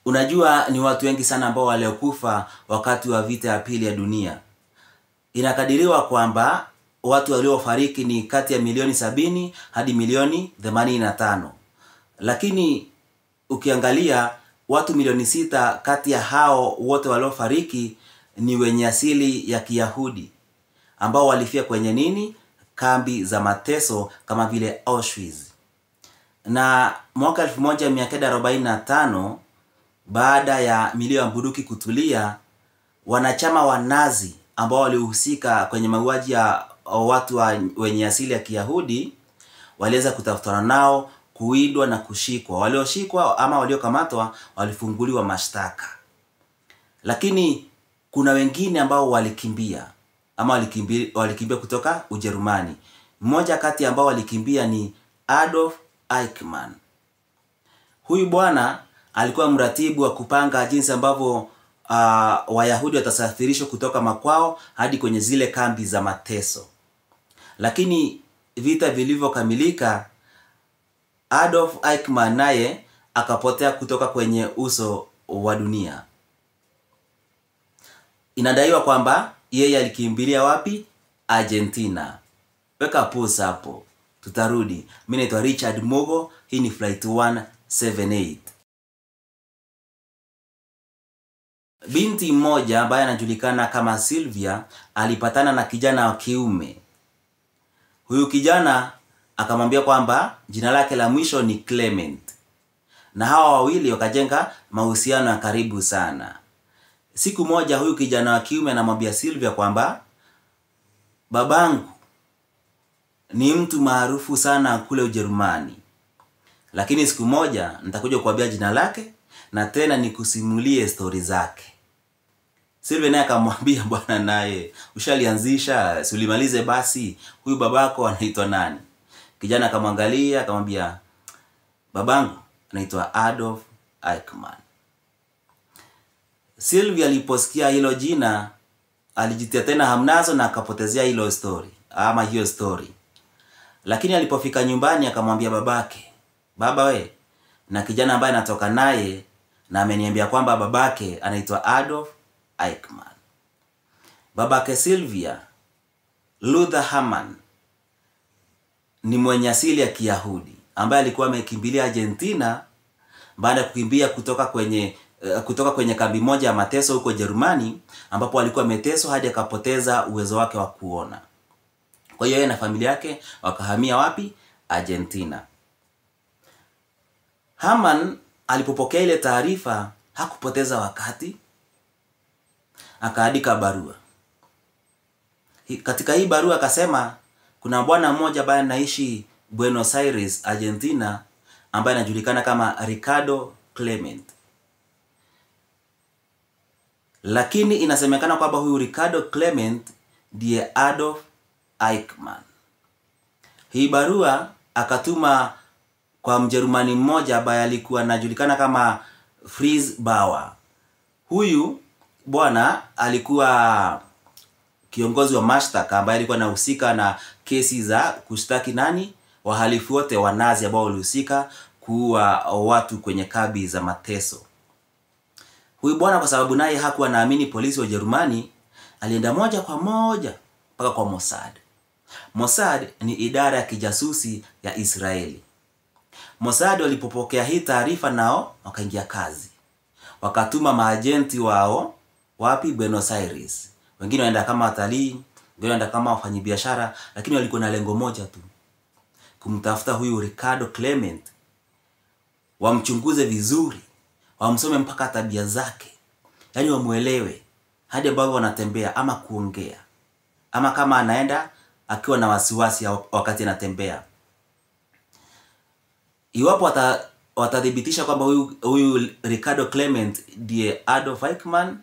Unajua ni watu wengi sana ambao waliokufa wakati wa vita ya pili ya dunia. Inakadiriwa kwamba watu waliofariki ni kati ya milioni 70 hadi milioni 85. Lakini ukiangalia watu milioni 6 kati ya hao wote waliofariki ni wenye asili ya Kiyahudi, ambao walifia kwenye nini? Kambi za mateso kama vile Auschwitz. Na mwaka 1945, baada ya milio ya bunduki kutulia, wanachama wa Nazi ambao walihusika kwenye mauaji ya watu wenye asili ya Kiyahudi waliweza kutafutana nao, kuindwa na kushikwa. Walioshikwa ama waliokamatwa walifunguliwa mashtaka. Lakini kuna wengine ambao walikimbia ama walikimbia kutoka Ujerumani. Mmoja kati ambao walikimbia ni Adolf Eichmann. Huyu bwana alikuwa mratibu wa kupanga jinsi ambavyo Wayahudi watasafirishwa kutoka makwao hadi kwenye zile kambi za mateso. Lakini vita vilivyokamilika, Adolf Eichmann naye akapotea kutoka kwenye uso wa dunia. Inadaiwa kwamba yeye alikimbilia wapi? Argentina. Weka pause hapo, tutarudi. Mimi naitwa Richard Mugo, hii ni Flight 178. Binti mmoja ambaye anajulikana kama Sylvia alipatana na kijana wa kiume. Huyu kijana akamwambia kwamba jina lake la mwisho ni Clement. Na hawa wawili wakajenga mahusiano ya karibu sana. Siku moja huyu kijana wa kiume anamwambia Sylvia kwamba babangu ni mtu maarufu sana kule Ujerumani. Lakini siku moja nitakuja kukuambia jina lake na tena nikusimulie stori zake. Sylvia naye akamwambia, bwana naye ushalianzisha, si ulimalize basi, huyu babako anaitwa nani? Kijana akamwangalia akamwambia, babangu anaitwa Adolf Eichmann. Sylvia aliposikia hilo jina alijitia tena hamnazo na akapotezea hilo story ama hiyo story. Lakini alipofika nyumbani akamwambia babake, baba we, na kijana ambaye anatoka naye na ameniambia kwamba babake anaitwa Adolf Eichmann. Babake Sylvia, Luther Hamann, ni mwenye asili ya Kiyahudi ambaye alikuwa amekimbilia Argentina baada ya kukimbia kutoka kwenye kambi moja ya mateso huko Jerumani, ambapo alikuwa ameteswa hadi akapoteza uwezo wake wa kuona. Kwa hiyo yeye na familia yake wakahamia wapi? Argentina. Hamann alipopokea ile taarifa hakupoteza wakati, akaandika barua. Katika hii barua akasema kuna bwana mmoja ambaye anaishi Buenos Aires, Argentina, ambaye anajulikana kama Ricardo Clement. Lakini inasemekana kwamba huyu Ricardo Clement ndiye Adolf Eichmann. Hii barua akatuma kwa Mjerumani mmoja ambaye alikuwa anajulikana kama Fritz Bauer. Huyu bwana alikuwa kiongozi wa mashtaka ambaye alikuwa anahusika na kesi za kushtaki nani? Wahalifu wote wa Nazi ambao walihusika kuua watu kwenye kambi za mateso. Huyu bwana kwa sababu naye hakuwa anaamini polisi wa Ujerumani, alienda moja kwa moja mpaka kwa Mossad. Mossad ni idara ya kijasusi ya Israeli. Mossad walipopokea hii taarifa nao wakaingia kazi. Wakatuma maajenti wao wapi? Buenos Aires. Wengine waenda kama watalii, wengine waenda kama wafanyibiashara, lakini walikuwa na lengo moja tu, kumtafuta huyu Ricardo Clement, wamchunguze vizuri, wamsome mpaka tabia zake, yaani wamuelewe hadi ambapo wanatembea ama kuongea, ama kama anaenda akiwa na wasiwasi wakati anatembea. Iwapo watathibitisha kwamba huyu Ricardo Clement ndiye Adolf Eichmann,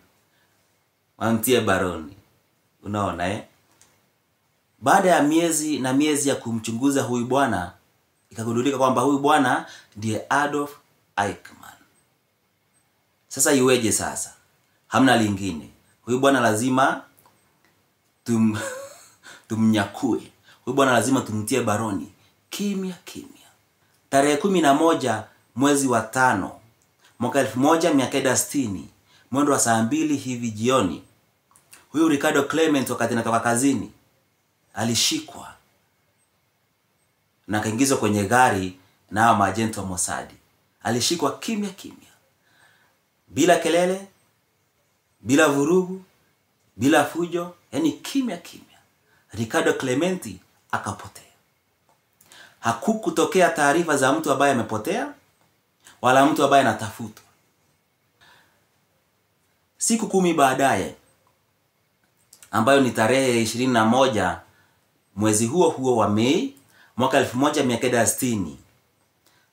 wamtie baroni. Unaona eh? Baada ya miezi na miezi ya kumchunguza huyu bwana, ikagundulika kwamba huyu bwana ndiye Adolf Eichmann. Sasa iweje sasa? Hamna lingine. Huyu bwana lazima tumnyakue. Huyu bwana lazima tumtie baroni. Kimya kimya. Tarehe 11 mwezi wa 5 mwaka 1960 mwendo wa saa 2 hivi jioni, huyu Ricardo Clement wakati anatoka kazini alishikwa na akaingizwa kwenye gari na hao maajenti wa Mossad. Alishikwa kimya kimya, bila kelele, bila vurugu, bila fujo, yani kimya kimya. Ricardo Clementi akapotea. Hakukutokea taarifa za mtu ambaye amepotea wala mtu ambaye anatafutwa. Siku 10 baadaye, ambayo ni tarehe 21 mwezi huo huo wa Mei mwaka 1960,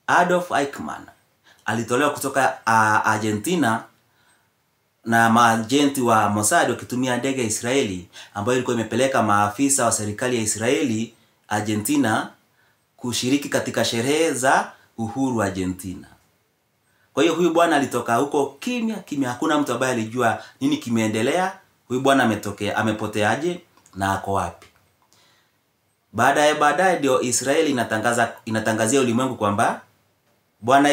Adolf Eichmann alitolewa kutoka Argentina na maajenti wa Mossad wakitumia ndege ya Israeli ambayo ilikuwa imepeleka maafisa wa serikali ya Israeli Argentina kushiriki katika sherehe za uhuru wa Argentina. Kwa hiyo huyu bwana alitoka huko kimya kimya, hakuna mtu ambaye alijua nini kimeendelea, huyu bwana ametokea, amepoteaje na ako wapi. Baadaye ndio Israeli inatangazia ulimwengu kwamba bwana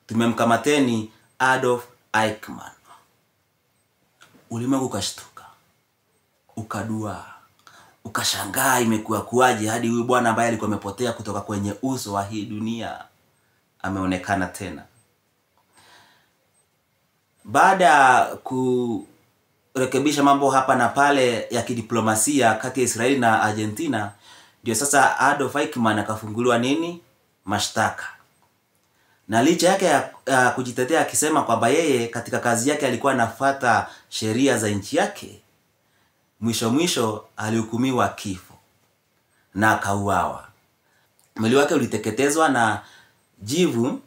tumemkamateni Adolf Eichmann. Ulimwengu ukashtuka, ukadua, ukashangaa imekuwa kuaje hadi huyu bwana ambaye alikuwa amepotea kutoka kwenye uso wa hii dunia ameonekana tena. Baada ya kurekebisha mambo hapa na pale ya kidiplomasia kati ya Israeli na Argentina, ndio sasa Adolf Eichmann akafunguliwa nini? Mashtaka. Na licha yake ya kujitetea akisema kwamba yeye katika kazi yake alikuwa anafuata sheria za nchi yake, mwisho alihukumiwa kifo na akauawa. Mwili wake uliteketezwa na jivu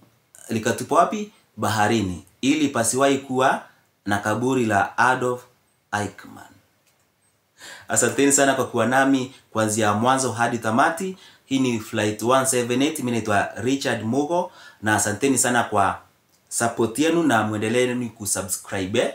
likatupwa wapi? Baharini, ili pasiwahi kuwa na kaburi la Adolf Eichmann. Asanteni sana kwa kuwa nami kuanzia mwanzo hadi tamati. Hii ni Flight 178, mimi naitwa Richard Mugo, na asanteni sana kwa support yenu na muendeleeni kusubscribe.